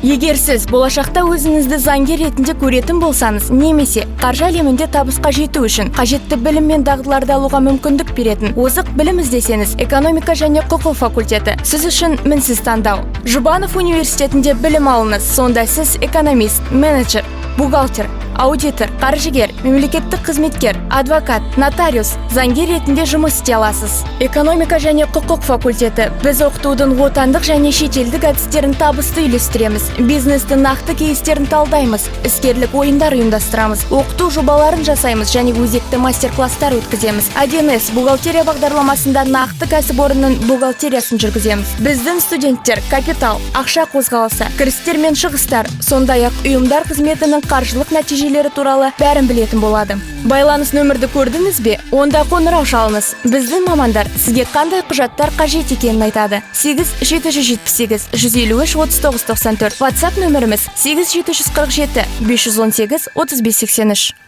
Егер сіз болашақта өзіңізді заңгер ретінде көретін болсаңыз немесе қаржы әлемінде табысқа жету үшін қажетті білім мен дағдыларды алуға мүмкіндік беретін озық білім іздесеңіз, экономика және құқық факультеті сіз үшін мінсіз таңдау. Жұбанов университетінде білім алыңыз. Сонда сіз экономист, менеджер, бухгалтер, аудитор, қаржыгер, мемлекеттік қызметкер, адвокат, нотариус, заңгер ретінде жұмыс істей аласыз. Экономика және құқық факультеті. Біз оқытудың отандық және шетелдік әдістерін табысты үйлестіреміз. Бизнестің нақты кейстерін талдаймыз, іскерлік ойындар ұйымдастырамыз, оқыту жобаларын жасаймыз және өзекті мастер-класстар өткіземіз. 1С бухгалтерия бағдарламасында нақты кәсіпорынның бухгалтериясын жүргіземіз. Біздің студенттер капитал, ақша қозғалысы, кірістер мен шығыстар, сондай-ақ ұйымдар қызметінің қаржылық нәтижелері туралы бәрін білетін болады. Байланыс нөмірді көрдіңіз бе? Онда қоңырау шалыңыз. Біздің мамандар сізге қандай құжаттар қажет екенін айтады. 8 778 153 39 94. WhatsApp нөміріміз 8 747 518 35 83.